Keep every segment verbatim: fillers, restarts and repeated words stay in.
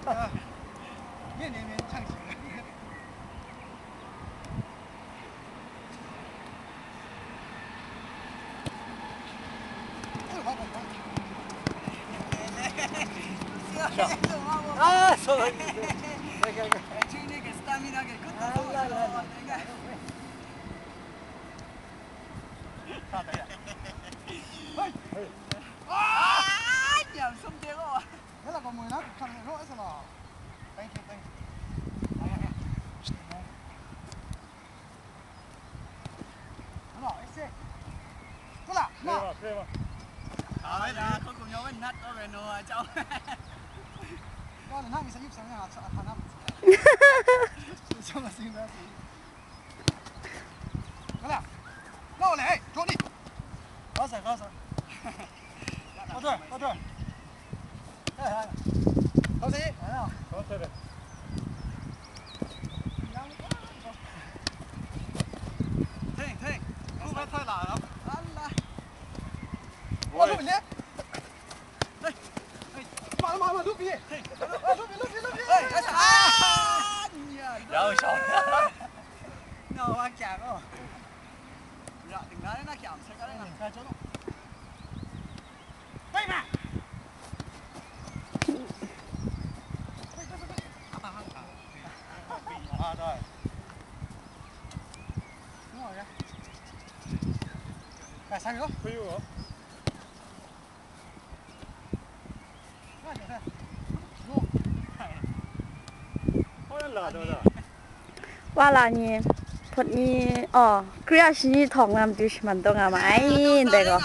面连连唱起来。啊，说了，来，来，来。哎呀，兄弟哦。 Hala ko moi na, kang ro esa lo. Thank you, thank you. Hala, ese. Hala, ma. Play ma, play ma. Ah, na ko ko nyo nat o no a chao. Ko na nang isa yup sa na sa na. Sa ma sing na si. Hala. Lo le, hey, Johnny. Kau sa, kau sa. Kau sa, kau sa. Hey, hey. Kau sa. Kau sa. Theng, theng. Ku bai thoi la lo. Ala. Oi. Lu le. Hey. Hey. Ma, ma, ma, lu bi. Hey. Lu bi, lu bi, lu bi. Hey, ah. Nya. Rau shau. No, wa kya ko. Ra, ting na na kya, sa ka na. Sa jo lo. Hey, ma. Wa la ni, hpawt ni, oh, kri a shani htawng na matu shaman taw nga ma ai, ndai gaw.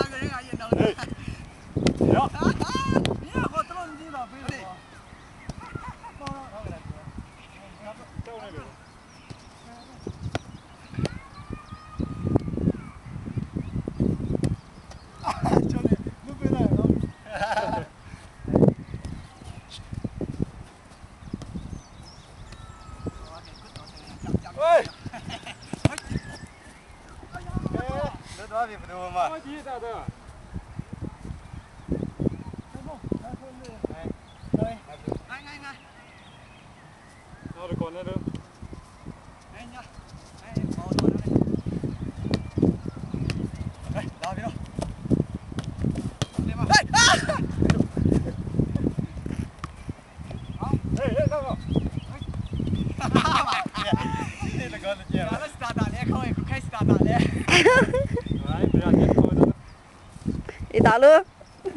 Italu,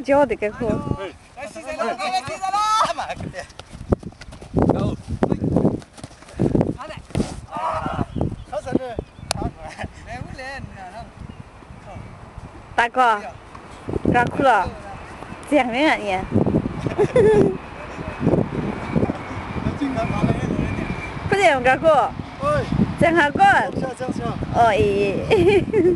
jo de ke ko. Ta ko, ga hku lo, zeng ring a ni? Hpade mung ga hku, zeng a gaw, oh, e, e.